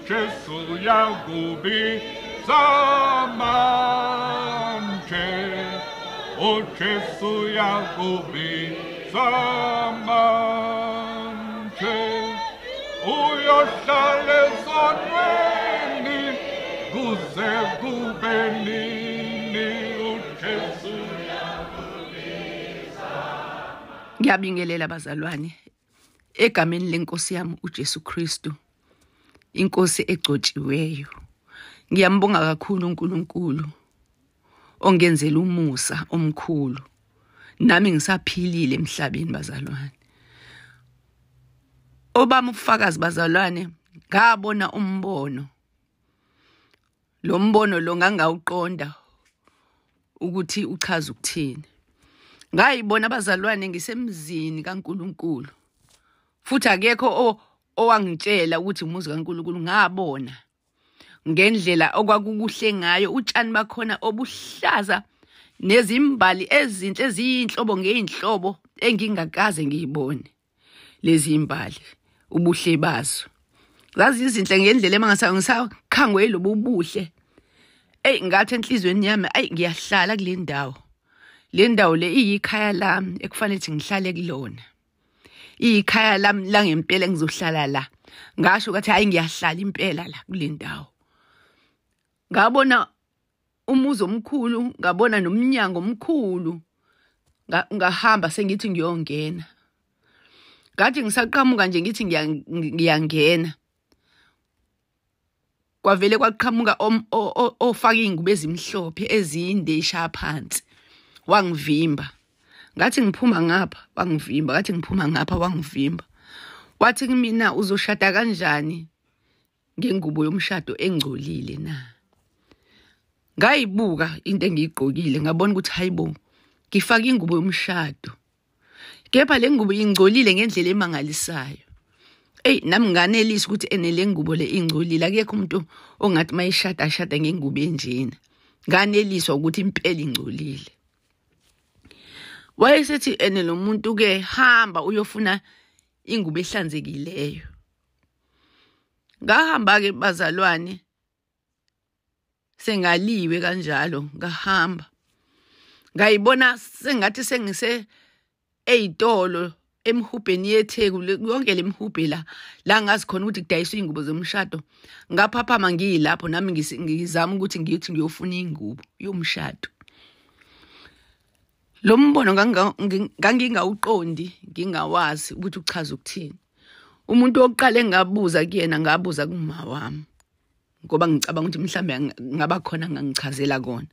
uJesu uyakubiza manje, uJesu uyakubiza manje, uyohlala ezonweni kuze kube nini, uJesu uyakubiza. Ngiyabingelela bazalwane egameni lenkosi yami uJesu Kristu, inkosi egcotshiweyo. Ngiyambonga kakhulu uNkulunkulu ongenzela umusa omkhulu, nami ngisaphilile emhlabeni bazalwane. Obami ubufakazi bazalwane, ngabona umbono. Lo mbono lo ngangawuqonda ukuthi uchaza ukuthini. Ngayibona bazalwane ngisemzini kaNkulunkulu, futhi akekho owangitshela ukuthi umuzi kaNkulunkulu. Ngabona ngendlela okwakukuhle ngayo, utshani bakhona obuhlaza nezimbali ezinhle eziyinhlobo ngeyinhlobo engingakaze ngiyibone. Lezi imbali ubuhle bazo zazizinhle ngendlela emangasakhangwe yilobu buhle. Eyi, ngathi enhliziyweni yami, ayi, ngiyahlala kule ndawo. Le ndawo le iyikhaya lami ekufanele ukuthi ngihlale kulona, iyikhaya lami la ngempela, ngizohlala la. Ngasho ngathi hayi, ngiyahlala impela la kule ndawo. Ngabona umuzi omkhulu, ngabona nomnyango omkhulu, ngahamba sengithi ngiyongena. Ngathi ngisaqhamuka nje ngithi ngiyangena, kwavele kwaqhamuka ofaka iy'ngubo ezimhlophe ezinde ishaya phansi, wangivimba. Ngathi ngiphuma ngapha wangivimba, ngathi ngiphuma ngapha wangivimba. Wathi kumina, uzoshada kanjani ngengubo yomshado engcolile na? Ngayibuka into engiyigqokile, ngabona ukuthi hayibo, ngifake ingubo yomshado, kepha le ngubo ingcolile ngendlela emangalisayo. Eyi, nami nganelisa ukuthi ene le ngubo le ingcolile, akekho umuntu ongathi mayishada ashada ngengubo enjena. Nganeliswa ukuthi impela ingcolile. Wayesethi ene lo muntu ke, hamba uyofuna ingubo ehlanzekileyo. Ngahamba ke bazalwane, sengaliwe kanjalo, ngahamba. Ngayibona sengathi sengise eyitolo emhubheni yeTheku, yonke lemhubhe la la ngazi khona ukuthi kudayiswa ingubo zomshado. Ngaphaphama ngiyilapho nami ngizama ukuthi ngithi ngiyofuna ingubo yomshado. Lo mbono ngangingawuqondi, ngingawazi ukuthi uchaza ukuthini. Umuntu wokuqala engabuza kuyena, ngabuza kuma wami, ngoba ngicabanga ukuthi mhlambe ngaba khona ngangichazela kona.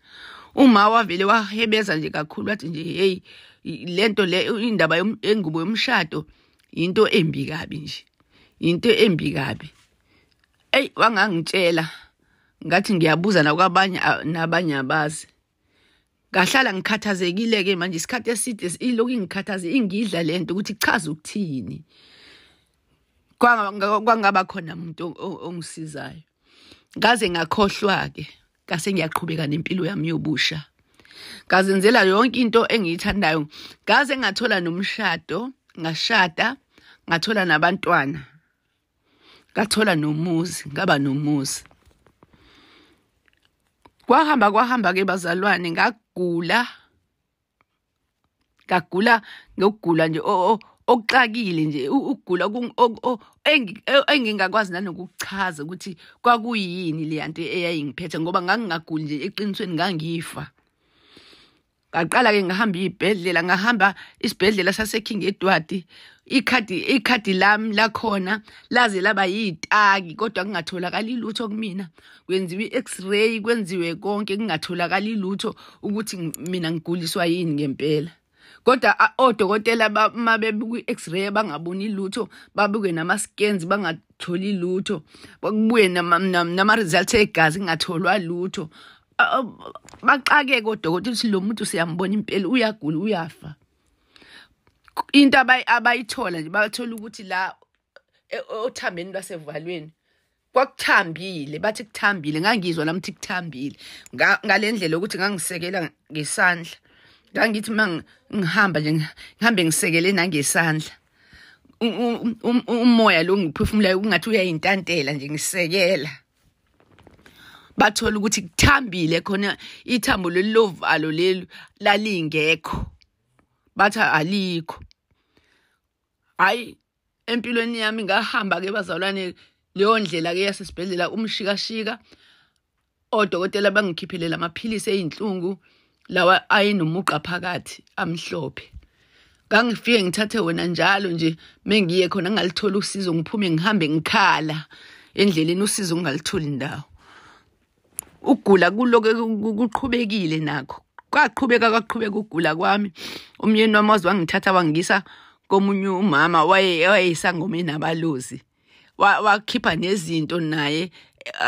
Uma wavele wahebeza nje kakhulu, wathi nje hey, lento le indaba yengubo yomshado into embi kabi nje, into embi kabi. Ey, wangangitshela, ngathi ngiyabuza nakwabanye, nabanye abazi. Ngahlala ngikhathazekile ke manje isikhathi eside, ilokhu ingikhathaze ingidla lento ukuthi ichaza ukuthini. Kwangaba khona umuntu ongisizayo. Ngaze ngakhohlwa ke, ngase ngiyaqhubeka nempilo yami yobusha. Ngazenzela yonke into engiyithandayo, ngaze ngathola nomshado, ngashada, ngathola nabantwana, ngathola nomuzi, ngaba nomuzi. Kwahamba kwahamba ke bazalwane, ngagula, ngagula ngokugula nje okuxakile nje, ukugula engingakwazi nanokuchaza ukuthi kwakuyini le nto eyayingiphethe, ngoba ngangingaguli nje, eqinisweni ngangifa. Ngaqala ke ngahamba ibhedlela, ngahamba isibhedlela saseKing Edward, ikhadi lami lakhona laze laba yitaki, kodwa kungatholakali lutho kumina. Kwenziwe i-x-ray, kwenziwe konke, kungatholakali lutho ukuthi mina ngiguliswa yini ngempela. Kodwa odokotela uma bebuka i-x-ray bangaboni lutho, babuke nama-scans bangatholi lutho, bakubuye nama-results egazi kungatholwa lutho. Baxakeke odokotela ukuthi lo muntu siyambona impela uyagula, uyafa. Into abayithola nje, bathola ukuthi la othambeni lwasevalweni kwakuthambile, bathi kuthambile. Ngangizwa nami ukuthi kuthambile ngale ndlela yokuthi ngangisekela ngesandla. Ngangithi uma ngihamba nje, ngihambe ngisekele nangesandla. umoya lo ngiphefumulayo kungathi uyayintantela nje, ngisekela. Bathola ukuthi kuthambile khona ithambo leli lovalo leli lalingekho, bathi alikho. Hayi, empilweni yami ngahamba ke bazalwane leyo ndlela ke yasesibhedlela, umshikashika. Odokotela bangikhiphele lamaphilisi eyinhlungu lawa ayenomugqa phakathi amhlophe. Ngangifike ngithathe wona njalo nje mengiye khona, ngalithola usizo, ngiphume ngihambe ngikhala endleleni, usizo ngingalitholi ndawo. Ukugula kuloko kuqhubekile nakho, kwaqhubeka kwaqhubeka ukugula kwami. Umyeni wami waze wangithatha wangisa komunye umama wayeyisangoma enabalozi, wakhipha nezinto naye,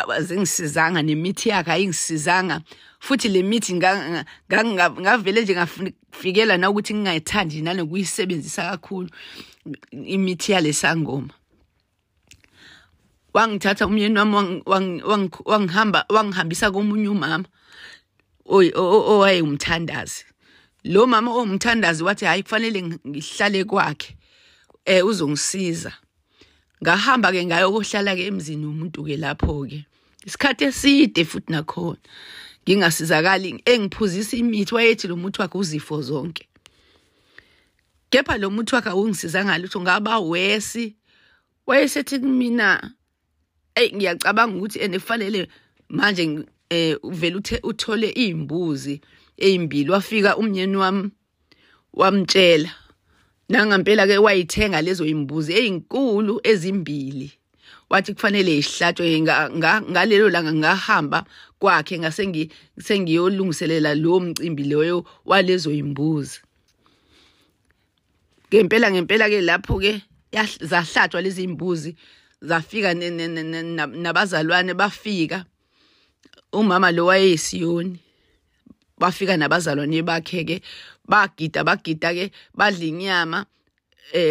azingisizanga, nemithi yakhe ayingisizanga futhi. Le mithi ngavele nje ngafikela na ukuthi ngingayithandi nanokuyisebenzisa kakhulu imithi yalesangoma. Wangithatha umyeni wami wangihamba wangihambisa komunye umama owayewumthandazi. Lo mama owumthandazi wathi hayi, kufanele ngihlale kwakhe, uzongisiza. Ngahamba ke ngayokuhlala ke emzini womuntu ke lapho ke isikhathi eside futhi nakhona ngingasizakali, engiphuzisa imithi. Wayethi lo muthi wakhe uzifo zonke, kepha lo muthi wakhe awungisizanga lutho, ngaba wesi. Wayesethi kumina, eyi, ngiyacabanga ukuthi ene kufanele manje uvele uthole iy'mbuzi ey'mbili. Wafika umnyeni wami wamtshela, nangampela ke wayithenga lezo y'mbuzi ey'nkulu ezimbili, wathi kufanele yihlatshwe. Ngalelo langa ngahamba kwakhe ngase sengiyolungiselela lowo mcimbi loyo walezo y'mbuzi. Ngempela ngempela ke lapho ke zahlatshwa lezi imbuzi, zafika nabazalwane bafika. Umama lo wayeyisiyoni, bafika nabazalwane bakhe ke, bagida bagida ke, badla inyama.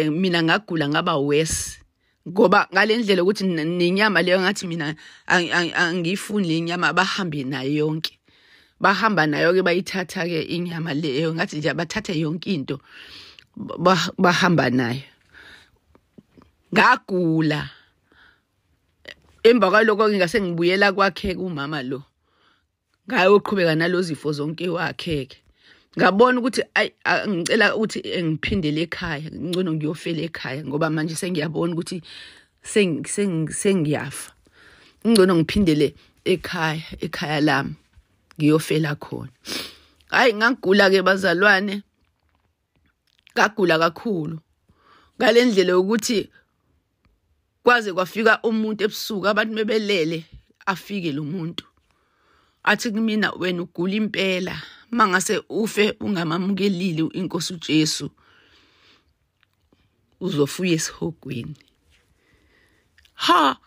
Mina ngagula ngaba worse, ngoba ngalendlela ukuthi nenyama leyo ngathi mina angiyifuni le nyama, bahambe nayo yonke. Bahamba nayo ke, bayithatha ke inyama leyo, ngathi nje bathathe yonke into, bahamba nayo. Ngagula emva kwaloko ke, ngase ngibuyela kwakhe kumama lo, ngayoqhubeka nalozifo zonke wakhe ke. Ngabona ukuthi ayi, ngicela ukuthi ngiphindele ekhaya, ngcono ngiyofela ekhaya, ngoba manje sengiyabona ukuthi sengiyafa, ngcono ngiphindele ekhaya, ekhaya lami ngiyofela khona. Hayi, ngagula ke bazalwane, ngagula kakhulu ngalendlela yokuthi kwaze kwafika umuntu ebusuku, abantu bebelele, afike lo muntu athi kumina, wena ugula impela, mangase ufe ungamamukelile inkosi uJesu uzofuya esihogweni. Ha,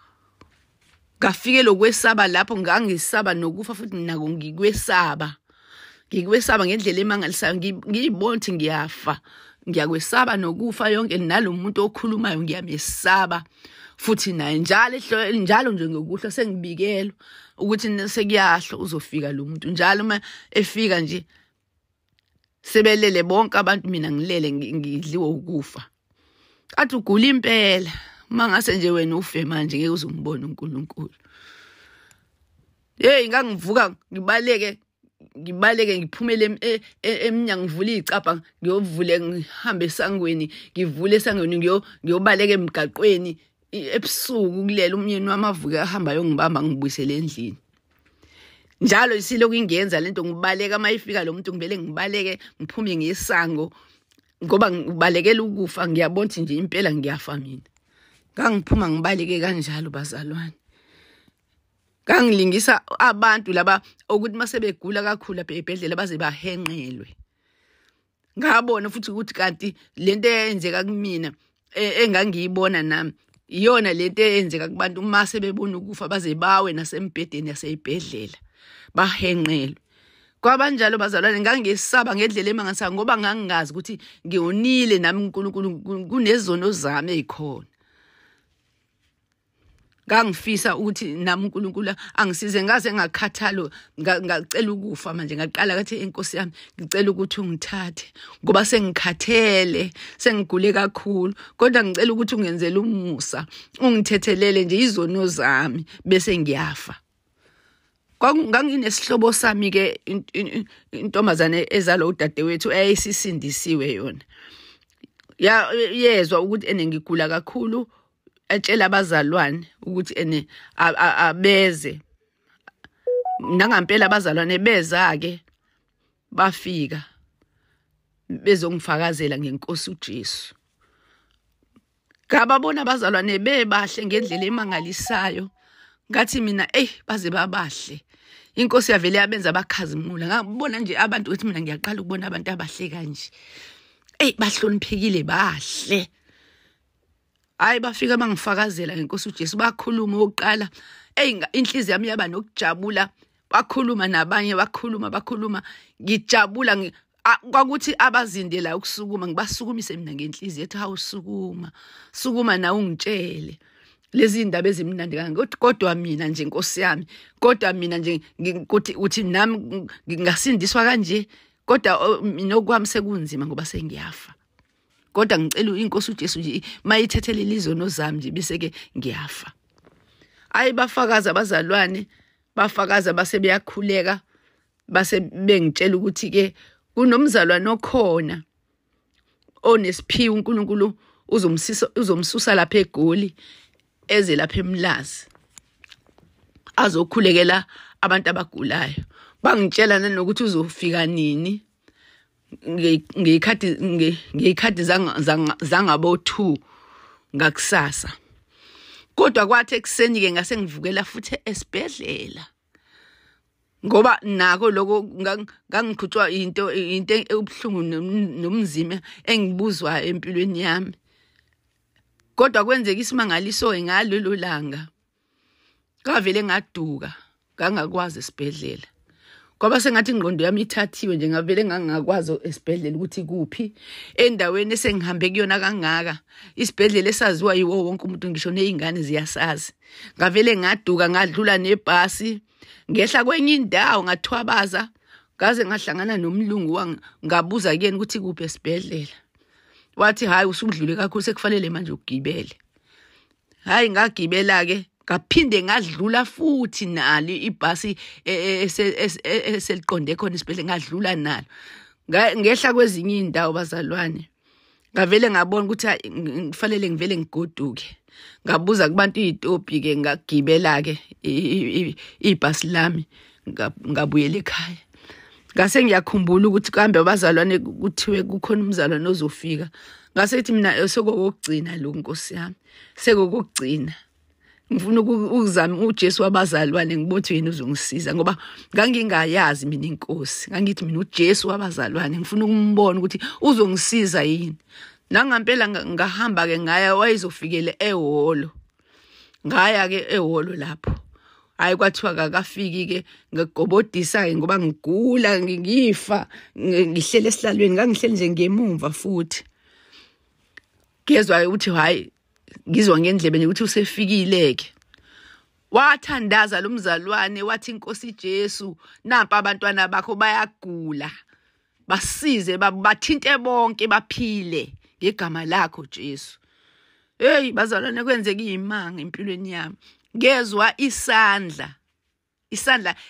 ngafike lokwesaba lapho, ngangisaba nokufa futhi nako ngikwesaba, ngikwesaba ngendlela emangalisayo. Ngiyibona ukuthi ngiyafa, ngiyakwesaba nokufa yonke, nalomuntu okhulumayo ngiyamesaba futhi naye. Njalo njalo nje ngokuhlwa sengibikelwa ukuthi sekuyahlo uzofika lo muntu. Njalo uma efika nje sebelele bonke abantu, mina ngilele, ngidliwe ukufa. Athi ugula impela, mangase nje wena ufe manje ngeke uzumbone uNkulunkulu. Hey, ngangivuka ngibaleke, ngibaleke ngiphumele emnyango, ngivule icapha, ngiyovule, ngihambe esangweni, ngivule esangweni, ngiyobaleka emgaqweni ebusuku kulela. Umyeni wami avuke ahamba ayongibamba, ngibuyisele endlini. Njalo isilokhu ingenza lento, ngibaleka uma ifika lo muntu, ngivele ngibaleke ngiphume ngesango, ngoba ngibalekela ukufa, ngiyabona ukuthi nje impela ngiyafa mina. Ngangiphuma ngibaleke kanjalo bazalwane. Ngangilingisa abantu laba ukuthi mase begula kakhulu lapha ebhedlela baze bahenqelwe. Ngabona futhi ukuthi kanti lento eyenzeka kumina, engangiyibona nami, iyona lento eyenzeka kubantu uma sebebona ukufa, baze bawe nasembhedeni yaseyibhedlela bahenqelwe. Kwabanjalo bazalwane, ngangesaba ngendlela emangalisayo, ngoba ngangingazi ukuthi ngiyonile nami uNkulunkulu, kunezono zami ezikhona. Ngangifisa ukuthi nami uNkulunkulu angisize, ngaze ngakhathala, ngacela ukufa manje. Ngaqala ngathi enkosi yami ngicela ukuthi ungithathe ngoba sengikhathele, sengigule kakhulu, kodwa ngicela ukuthi ungenzele umusa, ungithethelele nje izono zami bese ngiyafa. Nganginesihlobo sami ke, intombazane ezalwa udadewethu eyayisisindisiwe yona. Yezwa ukuthi ene ngigula kakhulu, etshela abazalwane ukuthi ene abeze. Nangampela abazalwane beza ke, bafika bezongifakazela ngenkosi uJesu. Ngababona abazalwane bebahle ngendlela emangalisayo. Ngathi mina baze babahle. Inkosi yavele yabenza bakhazimula. Ngabona nje abantu ukuthi mina ngiyaqala ukubona abantu abahle kanje. Bahloniphekile, bahle. Hayi, bafika bangifakazela ngenkosi uJesu, bakhuluma oqala. Inhliziyo yami yaba nokujabula. Bakhuluma nabanye, bakhuluma ngijabula. Kwakuthi abazindela ukusukuma ngibasukumise mina ngenhliziyo ethi hawu sukuma, sukuma nawe ungitshele lezi indaba ezimnandi kangaka. Kodwa mina nje Nkosi yami, kodwa mina nje uthi nami ngingasindiswa kanje, kodwa mina okwami sekunzima ngoba sengiyafa. Kodwa ngicela inkosi uJesu nje mayithethelele izono zami nje bese ke ngiyafa. Hayi, bafakaza abazalwane, bafakaza base beyakhuleka, base bengitshela ukuthi ke kunomzalwane okhona onesiphiwo, uNkulunkulu uzomsusa lapha eGoli eze lapha eMlazi azokhulekela abantu abagulayo. Bangitshela nanokuthi uzofika nini, ngeyikhathi zangabo 2 ngakusasa. Kodwa kwathi ekuseni ke ngase ngivukela futhi esibhedlela, ngoba nako lokho ngangiqhutshwa into ebuhlungu nomzimba engibuzwa empilweni yami. Kodwa kwenzeka isimangaliso ngalelo langa, ngavele ngaduka, ngangakwazi esibhedlela. Kwaba sengathi ingqondo yami ithathiwe nje, ngavele ngangakwazi esibhedlela ukuthi kuphi, endaweni esengihambe kuyona kangaka, isibhedlela esaziwa yiwo wonke umuntu, ngisho nezingane ziyasazi. Ngavele ngaduka, ngadlula nebhasi, ngehla kwenye indawo, ngathwabaza, ngaze ngahlangana nomlungu, ngabuza kuyena ukuthi kuphi esibhedlela. Wathi hayi, usudlule kakhulu, sekufanele manje ugibele. Hayi, ngagibela ke, ngaphinde ngadlula futhi nalo ibhasi eseliqonde khona isibhedlela, ngadlula nalo. Ngehla kwezinye indawo bazalwane, ngavele ngabona ukuthi kufanele ngivele ngigoduke. Ngabuza kubantu iy'topi ke, ngagibela ke ibhasi lami, ngabuyela ekhaya. Ngase ngiyakhumbula ukuthi kambe abazalwane kuthiwe kukhona umzalwane ozofika. Ngase ngithi mina sekokugcina lokhu Nkosi yami, sekokugcina. Ngifuna ukuzama uJesu wabazalwane, ngibothe yena uzongisiza, ngoba ngangingayazi mina inkosi. Ngangithi mina uJesu wabazalwane ngifuna ukumbona ukuthi uzongisiza yini. Nangampela ngahamba ke ngaya, wayezofikele ehholo. Ngaya ke ehholo lapho. Hayi, kwathiwa akakafiki ke, ngigobodisa ke ngoba ngigula, ngifa, ngihlele esihlalweni, ngangihleli nje ngemumva futhi. Ngezwa ukuthi hayi, ngizwa ngendlebe nje ukuthi usefikile ke. Wathandaza lo mzalwane, wathi inkosi Jesu, nampa abantwana bakho bayagula, basize, bathinte bonke baphile ngegama lakho Jesu. Hey bazalwane, kwenzeka izimanga empilweni yami. Ngezwa isandla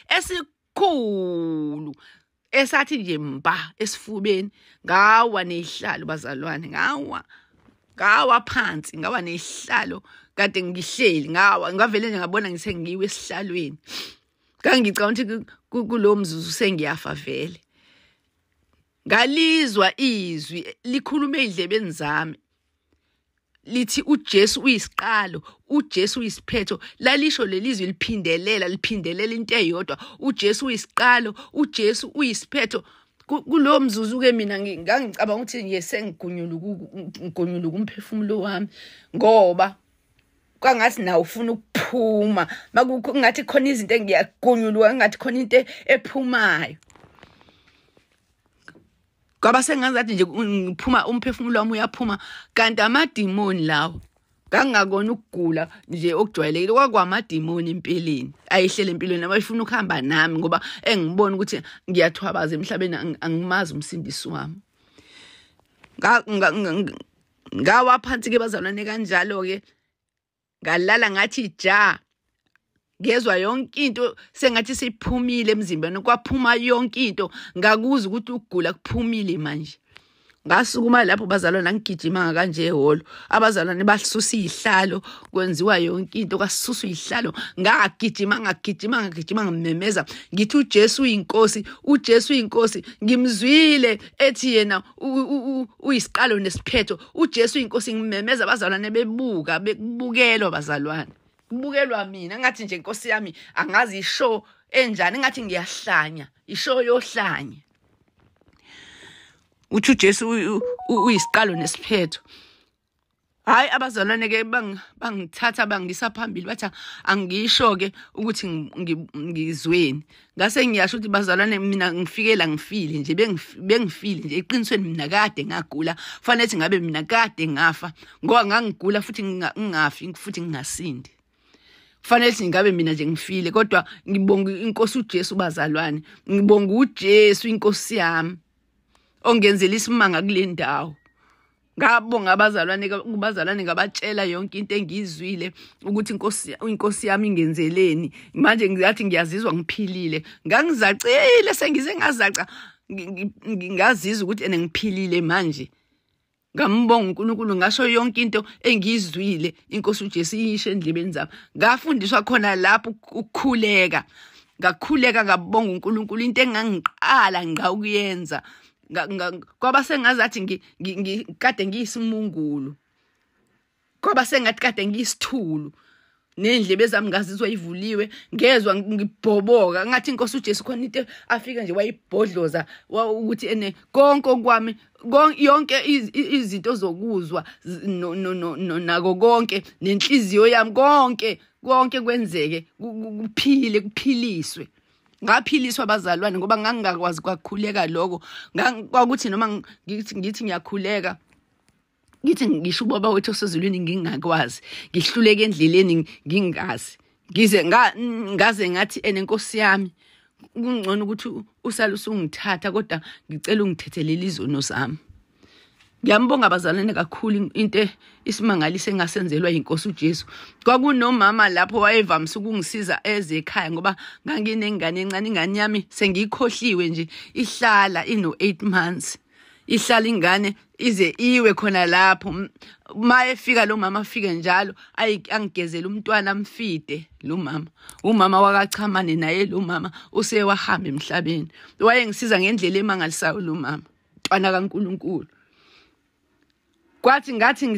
esikhulu esathi nje mba esifubeni, ngawa nezihlalo bazalwane, ngawa phansi, ngawa nezihlalo kade ngihleli, ngawa, ngavele nje ngabona ngise ngiwe esihlalweni. Ngangicabanga ukuthi kulo mzuzu sengiyafa vele. Ngalizwa izwi likhuluma ezindlebeni zami lithi uJesu uyisiqalo, uJesu uyisiphetho. Lalisho lelizwi liphindelela, liphindelela into eyodwa, uJesu uyisiqalo, uJesu uyisiphetho. Kulo mzuzu ke mina ngangicabanga ukuthi nje sengigunyuluka umphefumulo wami, ngoba kwangathi nawe ufuna ukuphuma, makukho ngathi khona izinto engiyagunyuluka, ngathi khona into ephumayo. Kwaba sengathi nje ngiphuma, umphefumulo wami uyaphuma, kanti amadimoni lawo Ngangakona ukugula nje okujwayelekile, kwakwamadimoni empeleni ayehlele empilweni abayifuna ukuhamba nami, ngoba engibona ukuthi ngiyathwabaza emhlabeni, angimazi umsindisi wami. Ngawa phansi ke bazalwane kanjalo ke, ngalala ngathi ja, ngezwa yonke into sengathi siphumile emzimbeni, kwaphuma yonke into, ngakuzwa ukuthi ukugula kuphumile manje. Ngasukuma lapho bazalwane, angigijimanga kanje ehholo, abazalwane basusa izihlalo, kwenziwa yonke into, kwasusa izihlalo, ngagijima ngagijima ngagijima, ngimemeza ngithi uJesu uyinkosi, uJesu uyinkosi. Ngimzwile ethi yena uyisiqalo nesiphetho, uJesu uyinkosi. Ngimemeza abazalwane bebuka, bekubukelwa bazalwane, kubukelwa mina, ngathi nje inkosi yami angazi ishow enjani, ngathi ngiyahlanya, ishow yohlanya. Uthi uJesu uyisiqalo nesiphetho. Hayi abazalwane ke bangithatha bangisa phambili, bathi angisho ke ukuthi ngizweni. Ngase ngiyasho ukuthi bazalwane mina ngifikela ngifile nje, bengifile nje eqinisweni, mina kade ngagula, fanele ngabe mina kade ngafa, ngoba ngangigula futhi ngingafi futhi ngingasindi. Fanele ngabe mina nje ngifile, kodwa ngibonga inkosi uJesu bazalwane, ngibonga uJesu inkosi yami ongenzela isimanga kule ndawo. Ngabonga abazalwane, kubazalwane ngabatshela yonke into engiyizwile ukuthi inkosi yami ingenzeleni. Manje ngiyathi ngiyazizwa ngiphilile, ngangizacile sengize ngazaca, ngazizwa ukuthi ene ngiphilile manje. Ngambonga uNkulunkulu, ngasho yonke into engiyizwile inkosi uJesu iyisho endlebeni zami. Ngafundiswa khona lapho ukukhuleka, ngakhuleka ngabonga uNkulunkulu, into engangiqala ngqa ukuyenza. Kwaba sengazathi kade ngiyisimungulu, kwaba sengathi kade ngiyisithulu, nendlebe zami ngazizwa ivuliwe, ngezwa ngibhoboka ngathi inkosi uJesu khona into afika nje wayibhodloza ukuthi ene konke okwami, yonke izinto zokuzwa nako konke nenhliziyo yami, konke konke kwenzeke, kuphile, kuphiliswe. Ngaphiliswa abazalwane ngoba ngangingakwazi kwakukhuleka lokho. Kwakuthi noma ngithi ngiyakhuleka, ngithi ngisho ubaba wethu osezulwini ngingakwazi, ngihluleke endleleni ngingazi, ngize ngaze ngathi ene nkosi yami kungcono ukuthi usale usungithatha, kodwa ngicela ungithethelele izono zami. Ngiyambonga abazalwane kakhulu, into isimangaliso engasenzelwa inkosi uJesu. Kwakunomama lapho wayevamise ukungisiza eze ekhaya, ngoba nganginengane encane, ingane yami sengiyikhohliwe nje, ihlala ino 8 months, ihlala ingane ize iwe khona lapho. Ma efika lo mama afike njalo angigezele umntwana, amfide lo mama. Umama wakachamane naye lo mama usewahamba emhlabeni. Wayengisiza ngendlela emangalisayo lo mama, mntwana kaNkulunkulu. Kwathi ngathi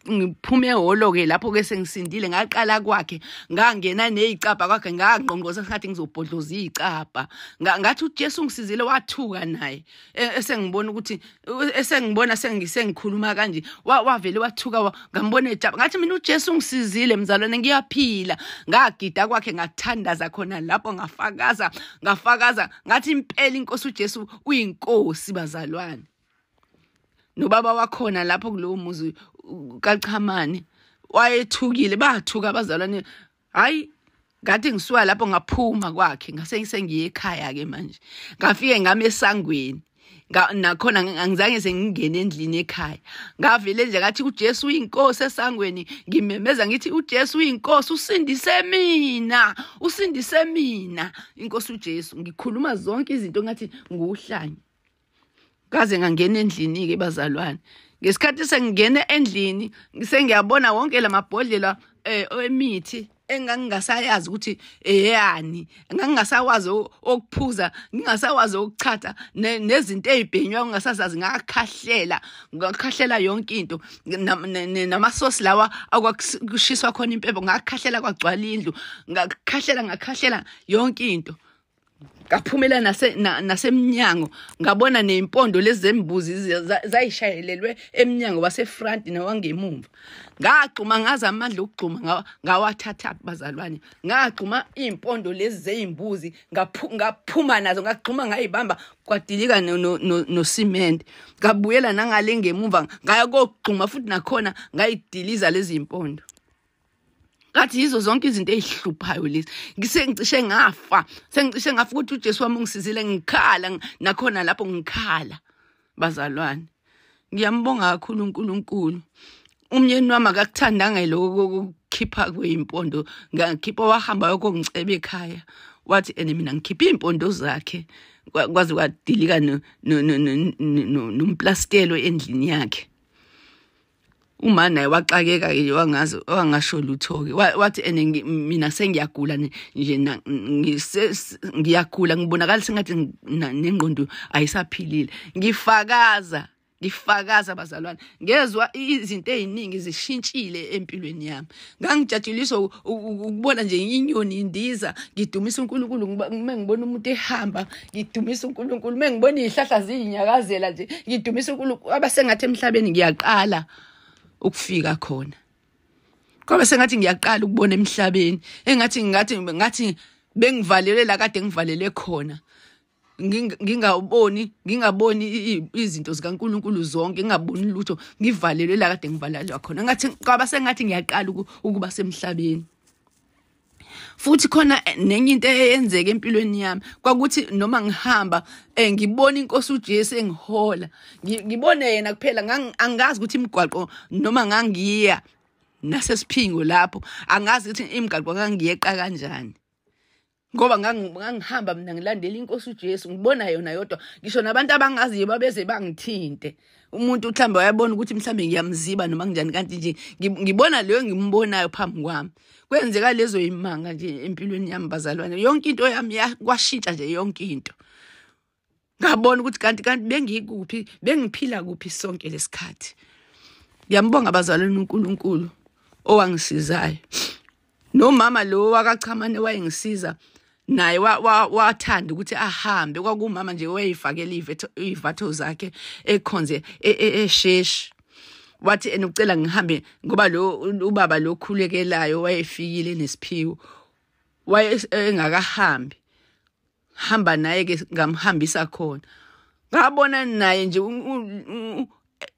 ngiphume ehholo ke lapho ke sengisindile, ngaqala kwakhe, ngangena nezicabha kwakhe, ngangqongqoza ngathi ngizobhodloza izicabha. Ngathi uJesu ungisizile, wathuka naye esengibona ukuthi esengibona sengikhuluma kanje, wavele wathuka, ngambona ejaba. Ngathi mina uJesu ungisizile mzalwane, ngiyaphila. Ngagida kwakhe, ngathandaza khona lapho, ngafakaza ngafakaza, ngathi impela inkosi uJesu uyinkosi bazalwane. Nobaba wakhona lapho kulowo muzi kaChamane wayethukile, bathuka abazalwane. Hayi ngathi ngisuka lapho ngaphuma kwakhe, ngase sengiye ekhaya ke manje. Ngafike ngami esangweni, nakhona angizange sengingene endlini ekhaya. Ngavele nje ngathi uJesu uyinkosi esangweni, ngimemeza ngithi uJesu uyinkosi, usindise mina, usindise mina inkosi uJesu. Ngikhuluma zonke izinto ngathi nguhlanya. Kaze ngangena endlini ke bazalwane. Ngesikhathi sengingena endlini sengiyabona wonke lamabhodlela emithi engangingasayazi ukuthi eyani, ngangingasawazi okuphuza, ngingasawazi ukuchatha, nezinto ezibhenywa ngingasazazi. Ngakhahlela, ngakhahlela yonke into, namasosi lawa akwakushiswa khona impepho, ngakhahlela kwagcwala indlu, ngakhahlela ngakhahlela yonke into. Ngaphumela nasemnyango, ngabona ney'mpondo lezi zembuzi zayishayelelwe emnyango wasefront nawangemumva. Ngagxuma, ngaza amandla okugxuma, ngawathatha bazalwane. Ngagxuma iy'mpondo lezi zey'mbuzi, ngaphuma nazo, ngagxuma ngayibamba, kwadilika nosimende. Ngabuyela nangale ngemumva, ngaya kogxuma futhi nakhona ngayidiliza lezi y'mpondo. Ngathi yizo zonke izinto ezihluphayo lezi. Ngisengicishe ngafa, sengicishe ngafa ukuthi uJesu wami ungisizile, ngikhala nakhona lapho ngikhala bazalwane. Ngiyambonga kakhulu uNkulunkulu. Umyeni wami akakuthandanga lokho ukukhipha kweyimpondo, ngakhipha wahamba yokongiceba ekhaya. Wathi ene mina ngikhipha impondo zakhe, kwaze kwadilika nomplastelo endlini yakhe. Uma naye waxakeka ke, wangazi wangasho lutho ke. Wathi ene mina sengiyagula nje, ngiyagula, ngibonakala sengathi nengqondo ayisaphilile. Ngifakaza bazalwane, ngezwa izinto eziningi zishintshile empilweni yami. Ngangijatshuliswa ukubona nje inyoni indiza, ngidumisa uNkulunkulu. Uma ngibona umuntu ehamba, ngidumisa uNkulunkulu. Uma ngibona izihlahla ziyinyakazela nje, ngidumisa uNkulunkulu. Abasengathi emhlabeni ngiyaqala ukufika khona. Kwabe sengathi ngiyaqala ukubona emhlabeni, engathi ngathi bengivalelwe la kade ngivalelwe khona. Ngingaboni izinto zikaNkulunkulu zonke, ngingaboni lutho, ngivalelwe la kade ngivalelwa khona. Ngathi kwaba sengathi ngiyaqala ukuba semhlabeni. Futhi khona nenye into eyenzeka empilweni yami, kwakuthi noma ngihamba ngibona inkosi uJesu engihola, ngibone yena kuphela. Angazi ukuthi imigwaqo noma ngangiya nasesiphingo lapho, angazi ukuthi imigwaqo ngangiyeqa kanjani, ngoba ngangihamba mina ngilandela inkosi uJesu, ngibona yona yodwa. Ngisho nabantu abangaziyo babeze bangithinte. Umuntu mhlambe wayabona ukuthi mhlambe ngiyamziba noma kanjani, kanti nje ngibona leyo ngimbonayo phambi kwami. Kwenzeka lezo imanga nje empilweni yami bazalwane. Yonke into yami kwashintsha nje yonke into. Ngabona ukuthi kanti bengikuphi, bengiphila kuphi sonke lesikhathi. Ngiyambonga bazalwane uNkulunkulu owangisizayo. Nomama lo wakachamane wayengisiza naye wathanda ukuthi ahambe. Kwakumama nje wayefakela ivatho zakhe ekhonze esheshi. Wathi enokucela ngihambe ngoba lo ubaba lo khulekelayo wayefikile nesiphiwo, waye engakahambi. Hamba naye ke, ngamhambisa khona. Ngabona naye nje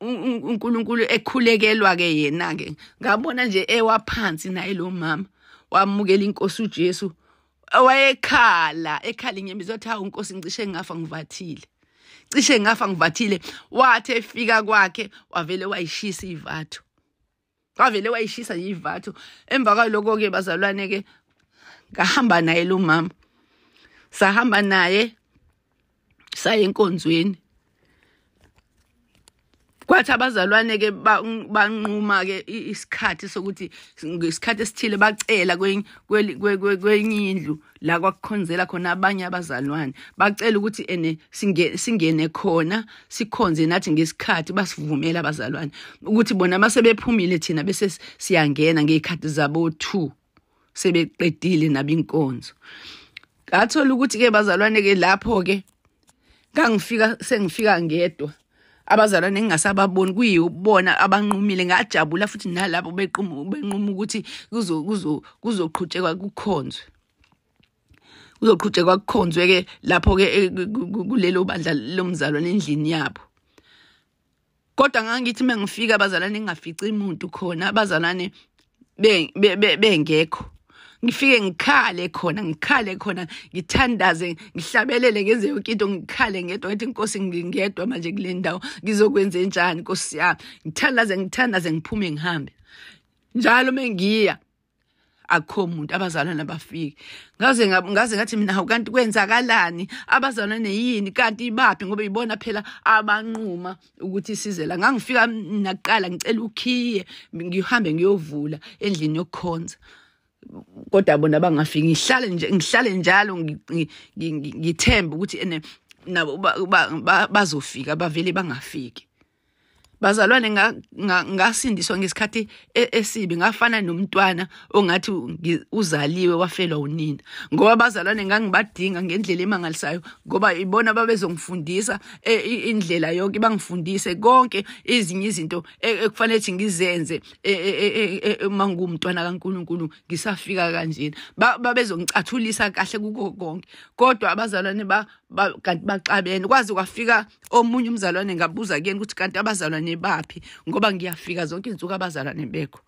uNkulunkulu ekhulekelwa ke yena ke. Ngabona nje ewaphansi naye lo mama, wamukela inkosi uJesu. Wayekhala ekhala inyembezi, wathi hawu inkosi ngicishe ngafa ngivathile, cishe ngafa ngivathile. Wathi efika kwakhe wavele wayishisa ivatho, wavele wayishisa ivatho. Emva kwaloko ke bazalwane ke ngahamba naye lo mama, sahamba naye saye enkonzweni. Kwathi abazalwane ke banquma ke isikhathi sokuthi ngesikhathi esithile bacela kwenye indlu la kwakukhonzela khona abanye abazalwane, bacela ukuthi ene singene khona sikhonze nathi ngesikhathi. Basivumela abazalwane ukuthi bona masebephumile thina bese siyangena ngezikhathi zabo 2 sebeqedile nabo inkonzo. Ngathola ukuthi ke bazalwane ke lapho ke ngangifika sengifika ngedwa, abazalwane engingasababoni, kuyibona abanqumile. Ngajabula futhi nalabo benquma ukuthi kuzoqhutshekwa kukhonzwe, kuzoqhutshekwa kukhonzwe ke lapho ke kulelo bandla lomzalwane endlini yabo. Kodwa ngangithi mengifika abazalwane ngingafici umuntu khona, abazalwane bengekho. Ngifike ngikhale khona, ngithandaze, ngihlabelele, ngenze yonke into, ngikhale ngedwa, ngithi inkosi ngingedwa manje kule ndawo, ngizokwenza njani inkosi yami. Ngithandaze ngiphume ngihambe. Njalo mengiya akukho umuntu, abazalwane abafiki. Ngaze ngathi mina hawu kanti kwenzakalani, abazalwane yini kanti ibaphi, ngoba ibona phela abanquma ukuthi size la. Ngangifika naqala ngicela ukhiye ngihambe ngiyovula endlini yokukhonza, kodwa bona bangafiki. Ngihlale njalo ngithemba ukuthi ene nabo bazofika, bavele bangafiki. Bazalwane, ngasindiswa ngesikhathi esibi, ngafana nomntwana ongathi uzaliwe wafelwa unina, ngoba bazalwane ngangibadinga ngendlela emangalisayo, ngoba ibona babezongifundisa indlela yonke, bangifundise konke ezinye izinto ekufanele ukuthi ngizenze uma ngumntwana kaNkuluNkulu ngisafika kanjena. Babezongicathulisa kahle kuko konke, kodwa abazalwane kanti baxabene. Kwaze kwafika omunye umzalwane, ngabuza kuyena ukuthi kanti abazalwane baphi, ngoba ngiyafika zonke izinsuku abazalwane bekho.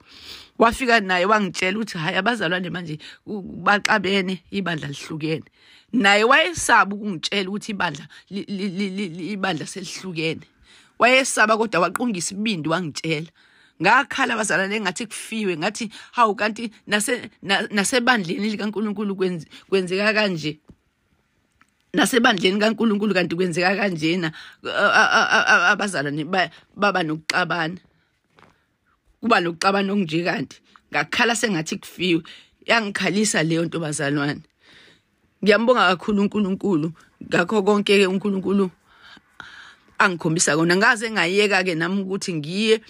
Wafika naye wangitshela ukuthi hayi, abazalwane manje baxabene, ibandla lihlukene. Naye wayesaba ukungitshela ukuthi ibandla selihlukene, wayesaba, kodwa waqunga isibindi wangitshela. Ngakhala abazalwane engathi kufiwe, ngathi hawu, kanti nasebandleni likaNkuluNkulu kwenzeka kanje, nasebandleni kaNkuluNkulu kanti kwenzeka kanjena. Abazalwane baba nokuxabana, kuba nokuxabana okunje, kanti ngakhala sengathi kufiwe. Yangikhalisa leyo nto bazalwane. Ngiyambonga kakhulu uNkulunkulu ngakho konke uNkulunkulu angikhombisa kona. Ngaze ngayeka ke nami ukuthi ngiye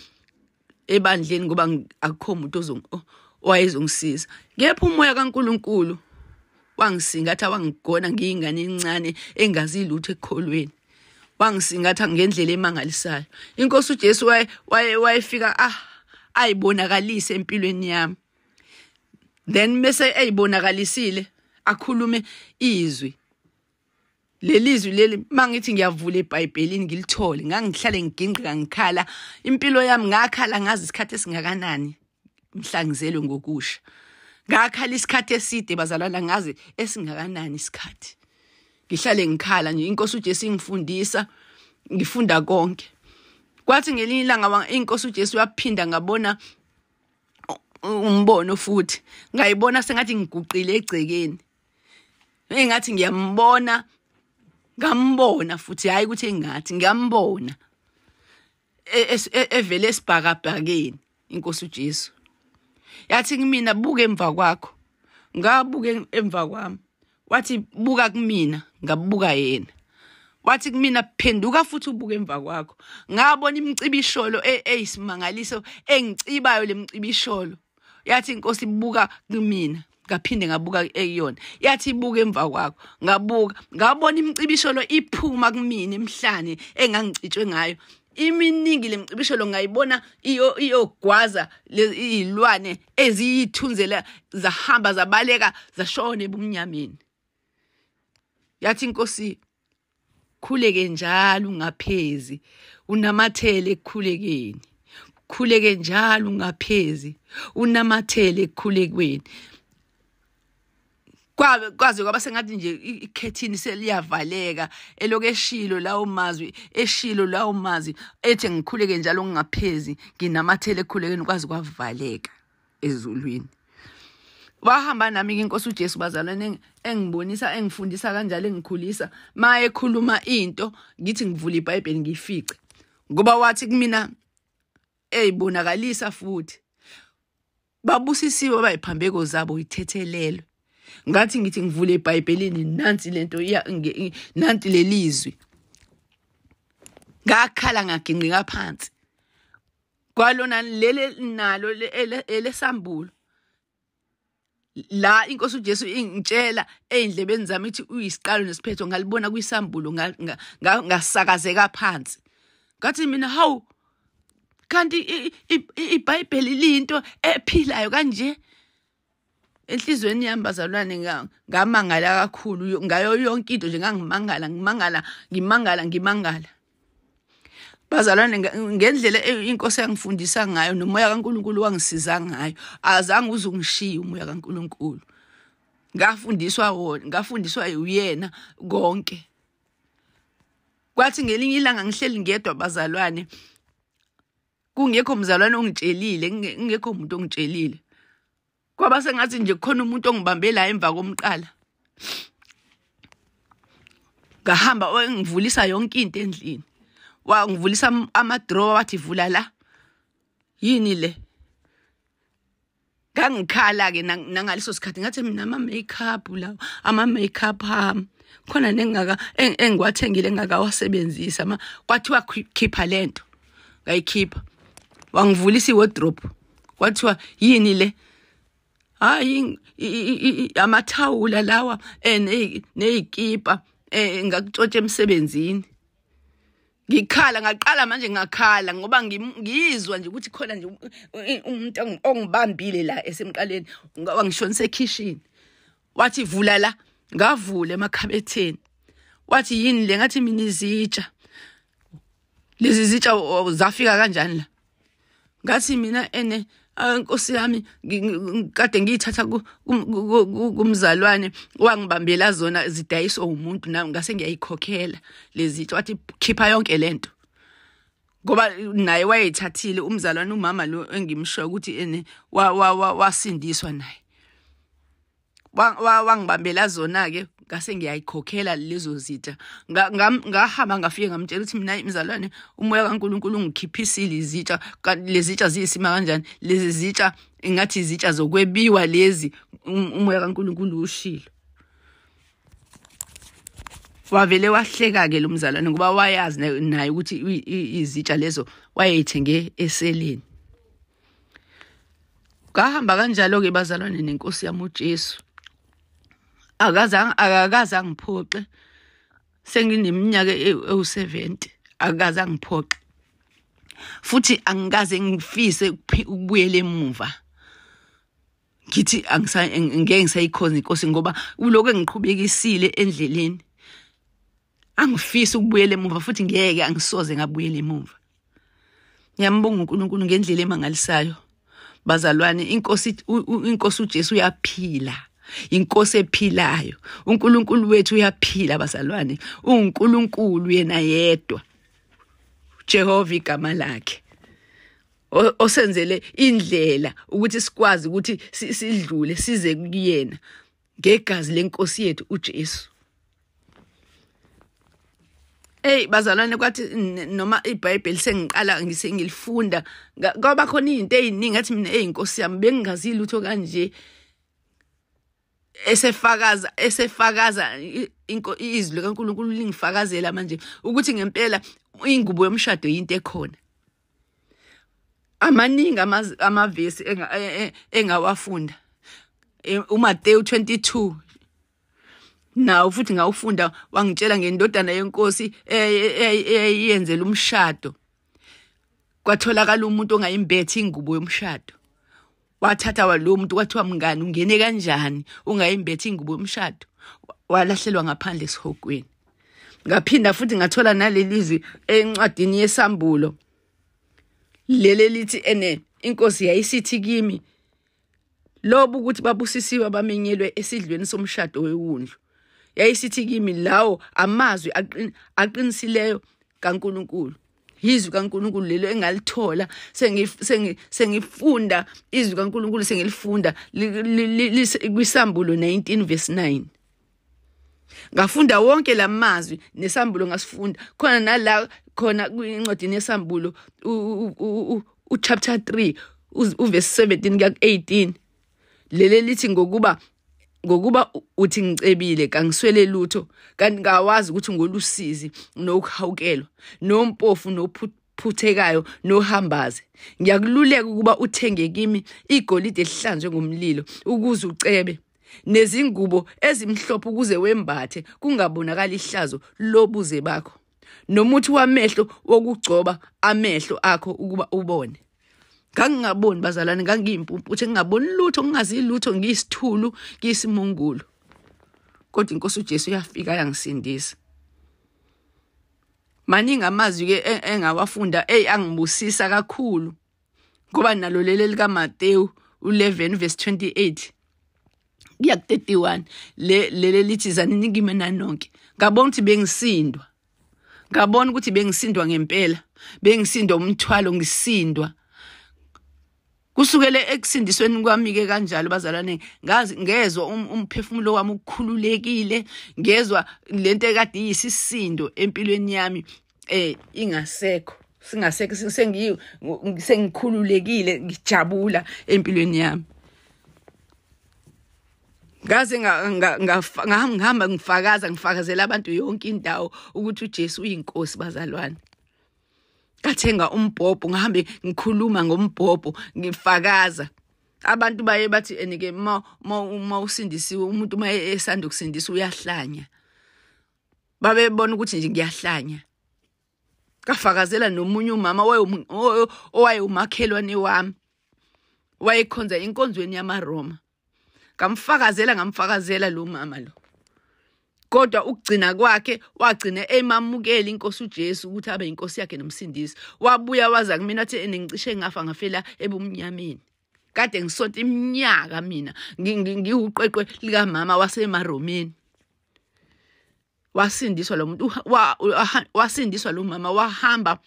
ebandleni, ngoba akukho umuntu owayezongisiza. Kepha umoya kaNkulunkulu wangisingatha, wangigona ngiyingane encane engazi lutho ekukholweni, wangisingatha ngendlela emangalisayo. Inkosi uJesu wayefika ayibonakalise empilweni yami, then bese eyibonakalisile akhulume izwi. Lelizwi leli mangithi ngiyavula eBhayibhelini ngilithole, ngangihlale ngigingqika ngikhala impilo yami. Ngakhala ngazi isikhathi esingakanani mhla ngizelwe ngokusha, ngakhala isikhathi eside bazalwana, ngazi esingakanani isikhathi ngihlale ngikhala nje. Inkosi uJesu ingifundisa, ngifunda konke. Kwathi ngelinye ilanga inkosi uJesu yaphinda, ngabona umbono futhi, ngayibona sengathi ngiguqile egcekeni, engathi ngiyambona, ngambona futhi, hayi ukuthi engathi ngiyambona evele esibhakabhakeni. Inkosi uJesu yathi kumina, buka emva kwakho. Ngabuka emva kwami, wathi buka kumina, ngabuka yena. Wathi kumina phenduka futhi ubuke emva kwakho. Ngabona imicibisholo eyisimangaliso engicibayo lemicibisholo. Yathi inkosi buka kumina, ngaphinde ngabuka ekuyona. Yathi buka emva kwakho, ngabuka, ngabona imicibisholo iphuma kumina emhlane engangicitshwe ngayo. Iminingi lemicibisholo ngayibona iyogwaza izilwane eziyithunzela, zahamba zabaleka zashona ebumnyameni. Yathi inkosi khuleke njalo ungaphezi, unamathele ekukhulekeni, khuleke njalo ungaphezi, unamathele ekukhulekweni. Kwaze kwaba sengathi nje ikhethini seliyavaleka, elokhu eshilo lawo mazwi, eshilo lawo mazwi ethi ngikhuleke njalo ngingaphezi, nginamathele ekukhulekeni, kwaze kwavaleka ezulwini. Wahamba nami inkosi uJesu bazalwane, engibonisa, engifundisa kanjalo, engikhulisa. Ma ekhuluma into ngithi ngivula iBhayibheli ngiyifice, ngoba wathi kumina eyibonakalisa futhi, babusisiwe abayiphambeko zabo ithethelelwe. Ngathi ngithi ngivule eBhayibhelini, nansi lento, nanti lelizwi. Ngakhala ngaginqika phansi. Kwalona lele nalo elesambulo la inkosi uJesu ingitshela eyindlebeni zami ithi uyisiqalo nesiphetho, ngalibona kwisambulo, ngasakazeka phansi. Ngathi mina hawu, kanti iBhayibheli liyinto ephilayo kanje. Enhlizweni yami bazalwane ngamangala kakhulu ngayo yonke into nje, ngangimangala ngimangala ngimangala ngimangala bazalwane ngendlela inkosi yangifundisa ngayo nomoya kaNkuluNkulu wangisiza ngayo. Azange uze ungishiye umoya kaNkuluNkulu, ngafundiswa wona, ngafundiswa uyena konke. Kwathi ngelinye ilanga ngihleli ngedwa bazalwane, kungekho mzalwane ongitshelile, kungekho umuntu ongitshelile, kwaba sengathi nje kukhona umuntu ongibambe la emva komqala. Ngahamba engivulisa yonke into endlini, wangivulisa ama-drawer, wathi vula la, yini le. Ngangikhala-ke nangaleso sikhathi, ngathi mina ama-makeup lawa, ama-makeup ami khona nengaka engiwathengile engakawasebenzisa, kwathiwa khipha lento. Ngayikhipha, wangivulisa iwardrobe, kwathiwa yini le? Hayi, amathawula lawa neyikipa, ngakutshontsha emsebenzini. Ngikhala, ngaqala manje ngakhala ngoba ngizwa nje ukuthi khona nje umuntu ongibambile la esemqaleni. Wangishonisa ekhishini, wathi vula la, ngavula emakhabetheni. Wathi yini le? Ngathi mina izitsha lezi, zitsha zafika kanjani la? Ngathi mina ene Nkosi yami, kade ngiyithatha kumzalwane, wangibambela zona, zidayiswa umuntu, nami ngase ngiyayikhokhela lezi. Wathi khipha yonke lento, ngoba naye wayeyithathile umzalwane, umama lo engimsho ukuthi ene wasindiswa naye, wangibambela zona-ke, ngase ngiyayikhokhela lezo zitsha. Ngahamba ngafike ngamtshela ukuthi mina mzalwane, umoya kaNkulunkulu ungikhiphisile izitsha lezi. Zitsha ziyisima kanjani lezi zitsha? Ingathi izitsha zokwebiwa lezi, umoya kaNkulunkulu ushilo. Wavele wahleka-ke lo mzalwane, ngoba wayazi naye ukuthi izitsha lezo wayeyithenge eseleni. Ngahamba kanjalo-ke bazalwane nenkosi yami uJesu. Akakaze angiphoxe. Sengineminyaka ewu-70, akakaze angiphoxe, futhi angikaze ngifise ukubuyela emuva, ngithi ngeke ngisayikhonza inkosi, ngoba ulokhu engiqhubekisile endleleni. Angifisi ukubuyela emuva, futhi ngeke, angisoze ngabuyela emuva. Ngiyambonga uNkulunkulu ngendlela emangalisayo bazalwane. Inkosi uJesu uyaphila, inkosi ephilayo. uNkulunkulu wethu uyaphila bazalwane, uNkulunkulu yena yedwa, Jehova igama lakhe, osenzele indlela ukuthi sikwazi ukuthi sidlule size kuyena ngegazi lenkosi yethu uJesu. Hey bazalwane, kwathi noma iBhayibheli sengiqala ngisengilifunda, kwaba khona izinto eziningi ngathi mina, hey Nkosi yami, bengingazi lutho kanje. Esefakaza izwi likaNkulunkulu lingifakazela manje ukuthi ngempela ingubo yomshado yinto ekhona. Amaningi amavesi engawafunda, uMateyu 22 nawo futhi ngawufunda, wangitshela ngendodana yenkosi eyenzela umshado, kwatholakala umuntu ongayimbethe ingubo yomshado. Wathatha walo muntu, kwathiwa mngani, ungene kanjani ungayimbethe ingubo yomshado? Walahlelwa ngaphandle esihogweni. Ngaphinda futhi ngathola naleli zwi encwadini yesambulo, leli lithi ene inkosi yayisithi kimi, lobu ukuthi babusisiwe abamenyelwe esidlweni somshado wewundlu. Yayisithi kimi, lawo amazwi aqinisileyo kaNkulunkulu. Izwi kaNkulunkulu lelo engalithola sengifunda izwi kaNkulunkulu, sengilifunda kwisambulo 19 verse 9. Ngafunda wonke lamazwi nesambulo, ngasifunda khona nala khona kwincwadi nesambulo, uchapter 3 uverse 17 kuya ku18, lele lithi ngokuba uthi ngicebile, kangiswele lutho, kanti ngawazi ukuthi ngolusizi nokuhawukelwa, nompofu, nophuthekayo, nohambaze, ngiyakululeka ukuba uthenge kimi igolide elihlanzwe ngomlilo ukuze ucebe, nezingubo ezimhlophe ukuze wembathe kungabonakali ihlazo lobuze bakho, nomuthi wamehlo wokugcoba amehlo akho ukuba ubone. Ngangingaboni bazalwane, ngangiyimpumputhe, ngingaboni lutho, ngingazi lutho, ngiyisithulu, ngiyisimungulu, kodwa inkosi uJesu yafika yangisindisa. Maningi amazwi ke engawafunda, ey, angibusisa kakhulu, ngoba nalo leli likaMateyu u11 verse 28 kuya ku31, le leli lithi zanini kimi nanonke. Ngabona ukuthi bengisindwa, ngabona ukuthi bengisindwa ngempela, bengisindwa umthwalo, ngisindwa kusukele ekusindisweni kwami ke kanjalo bazalwane. Ngazi ngezwa umphefumulo wami ukukhululekile, ngezwa lento ekade iyisisindo empilweni yami ingasekho, singasekho, sengikhululekile, ngijabula empilweni yami. Ngaze ngihamba ngifakaza, ngifakazela abantu yonke indawo ukuthi uJesu uyinkosi bazalwane. Ngathenga umbhobho, ngihambe ngikhuluma ngombhobho, ngifakaza. Abantu baye bathi enike uma usindisiwe, umuntu uma esanda ukusindiswa uyahlanya. Babebona ukuthi nje ngiyahlanya. Ngafakazela nomunye umama owayewumakhelwane wami, wayekhonza enkonzweni yamaRoma. Ngamfakazela lo mama lo. Kodwa ukugcina kwakhe wagcina emamukela inkosi uJesu ukuthi abe inkosi yakhe nomsindisi. Wabuya waza kumina wathi engicishe ngafa ngafela ebumnyameni. Kade ngisonta iminyaka mina ngiwuqweqwe likamama wasemaRomeni. Wasindiswa lo muntu, wasindiswa lo mama, wahamba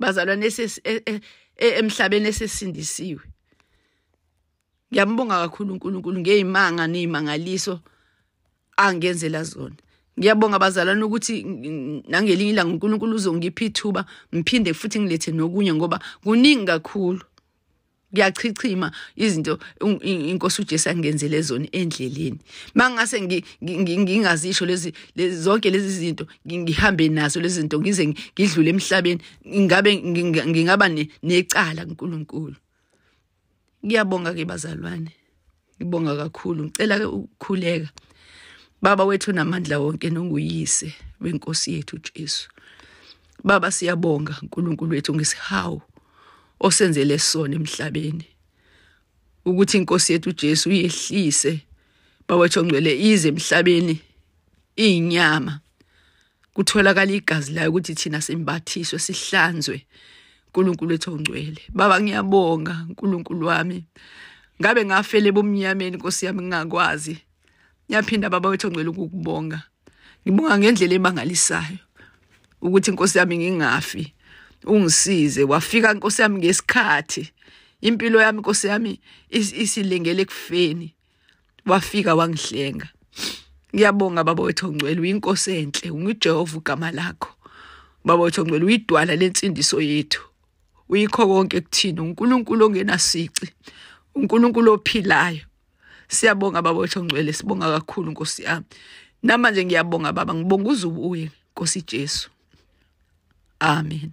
bazalwane emhlabeni esesindisiwe. Ngiyambonga kakhulu uNkulunkulu ngeyimanga nezimangaliso angenzela zona. Ngiyabonga bazalwane ukuthi nangelinye ilanga uNkulunkulu uzongipha ithuba ngiphinde futhi ngilethe nokunye, ngoba kuningi kakhulu. Kuyachichima izinto inkosi uJesu angenzele zona endleleni. Mangase ngingazisho lezi zonke lezi zinto, ngihambe nazo lezi zinto ngize ngidlule emhlabeni, ngabe ngingaba necala kuNkulunkulu. Ngiyabonga ke bazalwane, ngibonga kakhulu. Ngicela ke ukukhuleka. Baba wethu namandla wonke nonguyise wenkosi yethu uJesu. Baba, siyabonga uNkulunkulu wethu ngesihawu osenzele sona emhlabeni, ukuthi inkosi yethu uJesu uyehlise Baba wethu ongcwele ize emhlabeni inyama, kutholakala igazi layo ukuthi thina simbathiswe sihlanzwe. uNkulunkulu wethu ongcwele, Baba ngiyabonga uNkulunkulu wami. Ngabe ngafela ebumnyameni Nkosi yami ngingakwazi. Ngiyaphinda Baba wethu ongcwele ukukubonga. Ngibonga ngendlela emangalisayo ukuthi Nkosi yami ngingafi, ungisize wafika Nkosi yami ngesikhathi. Impilo yami Nkosi yami isilengele ekufeni, wafika wangihlenga. Ngiyabonga Baba wethu ongcwele, uyinkosi enhle, unguJehova igama lakho. Baba wethu ongcwele, uyidwala lensindiso yethu, uyikho konke kuthina, uNkulunkulu ongenasici, uNkulunkulu ophilayo. Siyabonga Baba wethu ongcwele, sibonga kakhulu Nkosi yami. Namanje ngiyabonga Baba, ngibonga uzubuye Nkosi Jesu. Amen.